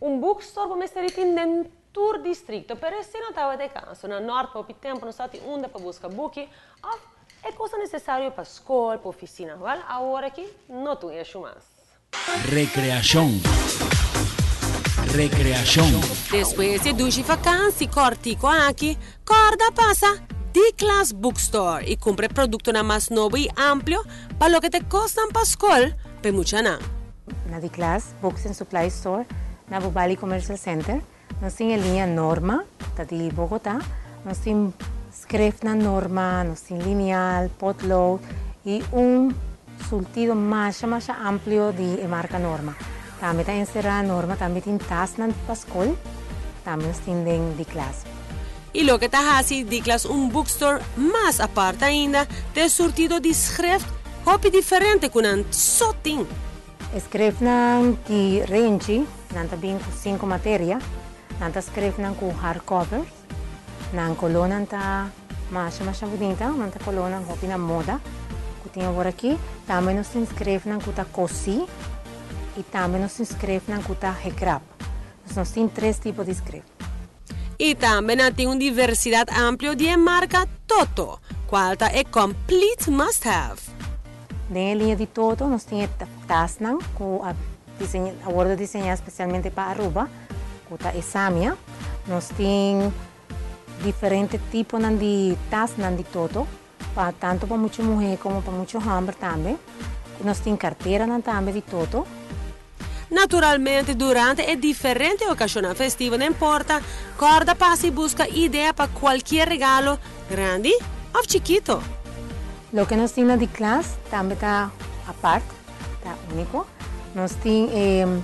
Un bookstore bo mester tin den tur districto, pero esey no tabata e caso. Na Noord pa tempo no sa tin unda pa busca buki, of e cos necesario pa scol, pa oficina. Wel, awor aki no tin issue mas. Recreacion. Recreacion. Despues di dushi vakantie cortico aki, corda pasa D-Class Bookstore y cumpra productonan mas nobo y amplio pa loke ta cosnan pa scol, pa muchanan. Na D-Class Books and Supply Store, na Bubali Commercial Center. Nos tin liña Norma, ta di Bogota. Nos tin schrift na Norma, nos tin lineal, potlood y un surtido mas mas amplio di marca Norma. Tambe ta encera Norma, tambe tin tas na pa scol, tambe nos tin D-Class. Y loke ta haci D-Class un bookstore mas aparte ainda, tin surtido di schrift hopi diferente cu nan so tin. Schriftnan di renchi, nan ta bin cu cinco materia, nan ta schriftnan cu hardcovers, nan colonan ta mas mas bunita, nan ta colonan hopi na moda, cu tin awor aki, tambe nos tin schriftnan cu ta cosi y tambe nos tin schriftnan cu ta gekrap. Nos tin tres tipo di schrift. Y tambe tin un diversidad amplio di marca Toto, cual ta e complete must have. Den liña di Toto, nos tin tasnan cu a diseña, a wordo diseña especialmente pa Aruba, cu ta Esamia. Nos tin diferente tipo di tasnan di Toto, pa tanto pa mucha muhe como pa mucha homber tambe. Nos tin cartera tambe di Toto. Naturalmente, durante e diferente ocasion festivo, no importa, corda pasa y busca idea pa cualkier regalo, grandi of chikito. Loke nos tin D-Class tambe ta apart, ta unico. Nos tin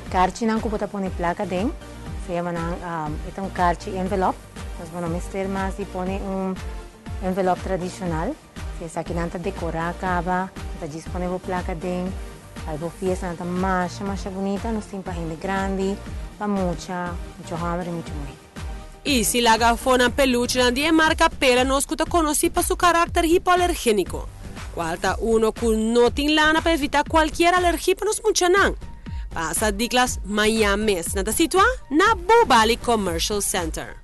carchinan cu bo ta pone placa den, se yama e un carchi envelop. Nos no mester mas di pone un envelop tradicional. Si esaki nan ta decora caba, ta djis pone bo placa den, algo fiesta nan ta mas mas bunita, nos tin pa hende grandi, pa mucha, mucho homber y mucha muhe. Y sin laga afo nan peluche di marca Pela nos cu ta conoci pa su caracter hipoalergenico. Cual ta uno cu no tin lana pa evita cualkier alergia pa nos muchanan. Pasa D-Class mañan mes. Nan ta situa na Bubali Commercial Center.